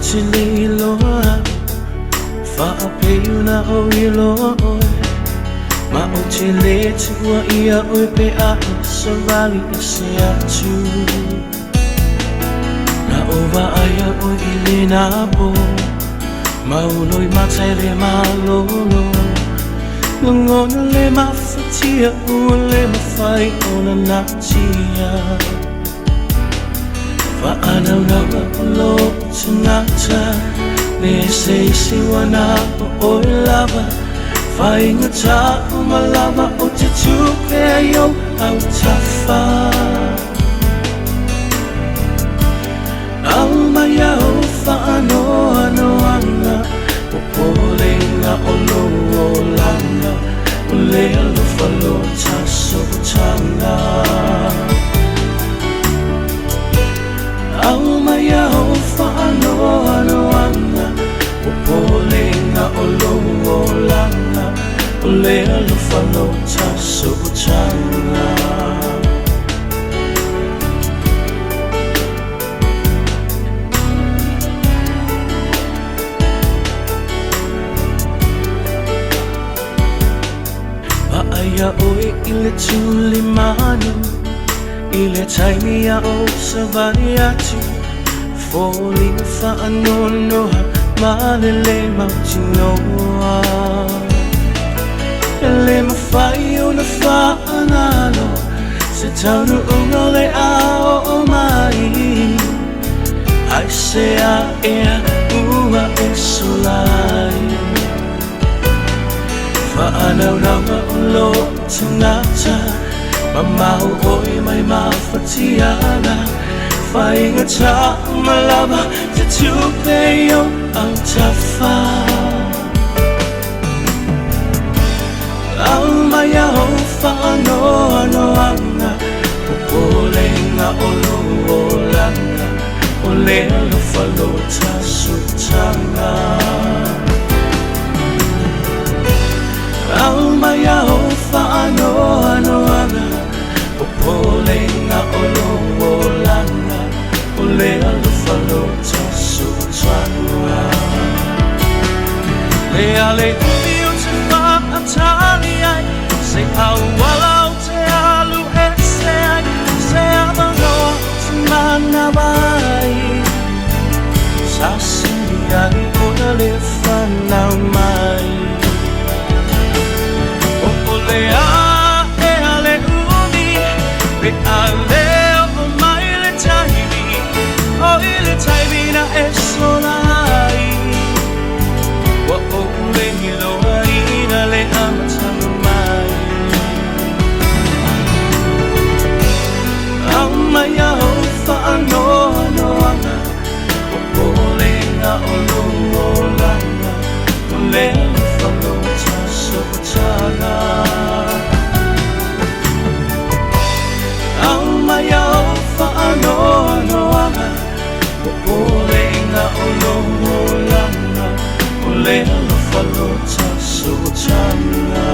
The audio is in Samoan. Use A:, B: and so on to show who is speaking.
A: te le iloa Faapeiuna o iloa oe Ma o te le tua ia oe pe a e savali e se atu Na o vaaia oe i le nā po Maulo i matai le malolo Lagona le mafatia ua le mafai ona natia Faanaunauga o lou tagata Le se isi ua na o oe lava Faigata uma lava o te tuu pea i ou autafa Aumai au faanoanoaga Popolega o lou olaga O le alofa lo tasootaga Aumai au faanoanoaga Popolega o lou olaga O le alofa lo tasootaga Vaaia oe i le tulimanu I le taimi a o savali atu Foliga faanoanoa ma le lē mautinoa E le mafai ona faagalo Se taunuuga o le a oo mai Ai se a ea ua e sola ai Faanaunauga o lou tagata Mamao oe mai mafatiaga Faigata uma lava te tuu pea i ou autafa Aumai au faanoanoaga Popolega o lou olaga O le alofa lo tasutaga Aumai au faanoanoaga Popolega o lou olaga O le alofa lo tasutaga Le a le umi o te faatali ai Se auala o te alu ese ai Se avanoa o te manava ai Sa sili ai ona le fanau mai O o le a ea le umi Pe a le oo mai le taimi O i le taimi na e sola ai Ua ou le iloaina le amataga mai Aumai au faanoanoaga Popolega o lou olaga O le alofa lo tasootaga Aumai au faanoanoaga Popolega o lou olaga O le alofa lo tasootaga.